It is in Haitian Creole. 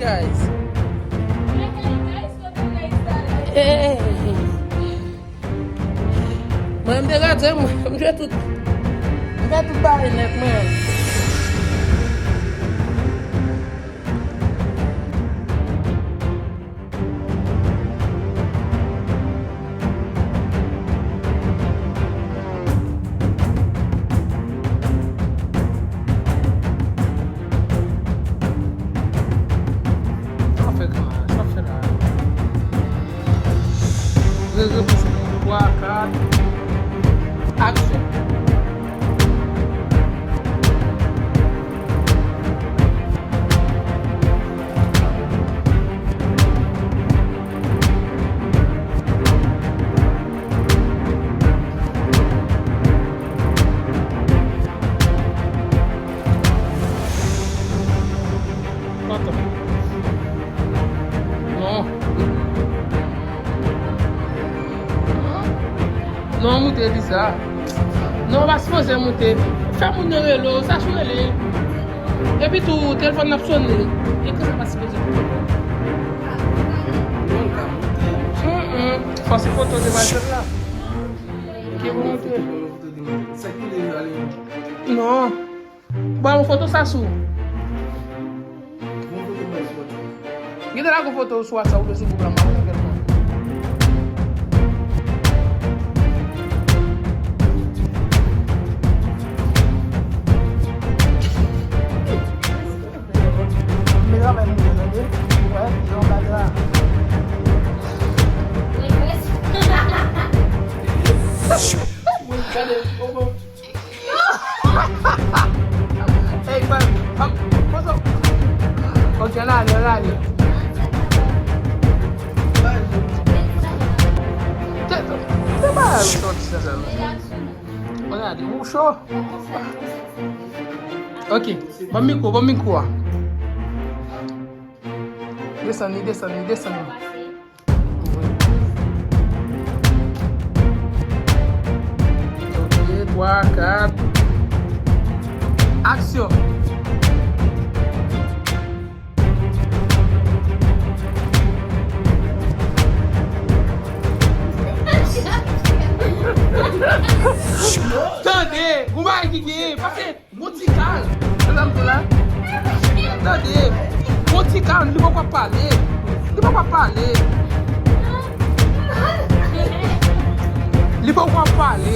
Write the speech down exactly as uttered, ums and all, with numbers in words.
Guys. Hey. Mwen, m te gade, mwen, m te tout, m te tout bare nèt, mwen. Sa w ap fè kanmè, sa w ap fè la? Rere pou sou twa, kat. Aksyon. Atann. Non. Non, moute li sa. Non, w pa sipoze moute. Fè moun nan rele w, sa sou rele. Epi tou, telefòn nan ap sonnen. Ekran sa pa sipoze. Mm, mm. Fò se foto devan jèl la. Ki pou montre. Non. Ba yon foto sa sou. Gentan lage yon foto sou WhatsApp oubyen sou gwoup la, m pa konnen kèlkonk. Men travay moun yo, tande. Wè, yon bagay la. Gade, oh, bon. Ey, fè m, fè m, pozo. Ok, ann ale, ann ale. Te, te, te bagay ou sòti sa, sa. Ann ale, ou cho? Ok, ban m mikwo, ban m mikwo a. Desann li, desann li, desann li. Ok, twa, kat. Aksyon! Tande, gon bagay ki genyen, pase. Gon ti kal. Sa m di la? Tande. Gon ti kal, li poko ap pale. Li poko ap pale. Li poko ap pale.